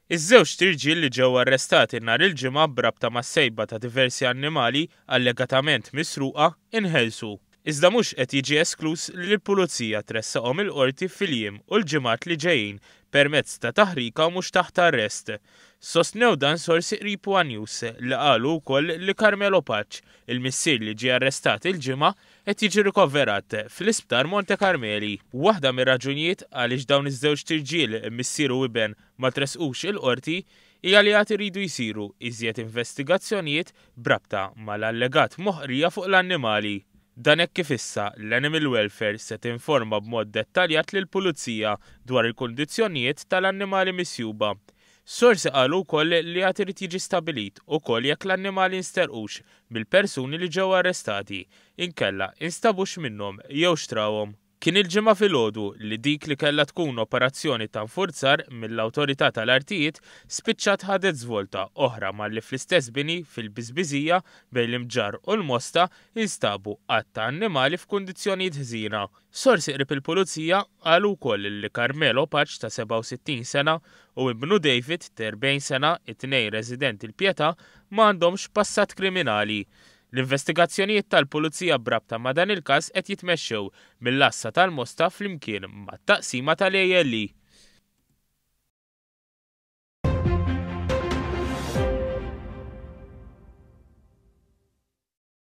Iż-żewġt irġiel li ġew arrestati nhar il-Ġimgħa b'rabta mas-sejba ta' diversi annimali allegatament misruqa inħelsu. Iżda mhux qed jiġi eskluż li l-Pulizija tressaqhom il-Qorti fil-jiem u l-ġimgħat li ġejjin permezz ta' taħrika u mhux taħt arrest. Sostnew dan sorsi qrib one News li qalu wkoll li Carmelo Pace, il-missier li ġie arrestat il-Ġimgħa, qed jiġi rikoverat fl-Isptar Monte Carmeli. Waħda mir-raġunijiet għaliex dawn iż-żewġt irġiel, missier u iben, ma tressqux il-Qorti hija li għad iridu jsiru iżjed investigazzjonijiet b'rabta mal-allegat moħqrija fuq l-annimali. Dan hekk kif issa l-Animal Welfare se tinforma b'mod dettaljat lill-Pulizija dwar il-kundizzjonijiet tal-annimali misjuba. Sorsi qalu wkoll li għad irid jiġi stabbilit ukoll jekk l-annimali nsterqux mill-persuni li ġew arrestati, inkella instabux minnhom jew xtrawhom. Kien il-Ġimgħa filgħodu li dik li kellha tkun operazzjoni ta' nfurzar mill-Awtorità tal-Artijiet spiċċat ħadet żvolta oħra malli fl-istess bini fil-Biżbiżija bejn l-Imġarr u l-Mosta instabu għadd ta' annimali f'kundizzjonijiet ħżiena. Sorsi qrib il-Pulizija qalu wkoll li Carmelo Pace ta' 67 sena u ibnu David ta' 40 sena, it-tnejn residenti l-Pietà, ma għandhomx passat kriminali. L-investigazzjonijiet tal-Pulizija b'rabta ma' dan il-każ qed jitmexxew mill-Għassa tal-Mosta flimkien mat-Taqsima tal-ALE.